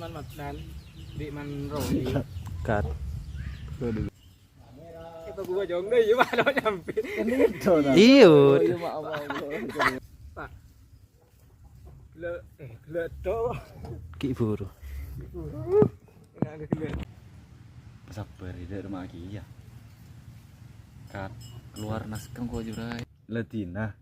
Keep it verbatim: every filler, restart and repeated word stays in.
Mat dan di man Robi. Cut. Apa gua jong deh, ya, malah nyampe. Iyo. Pak. Le, eh, le to. Ki buru. Enggak ada gele. Sabbhâr, tidak rumah lagi ya. Cut. Keluar naskah kok, Jurai. Ladina.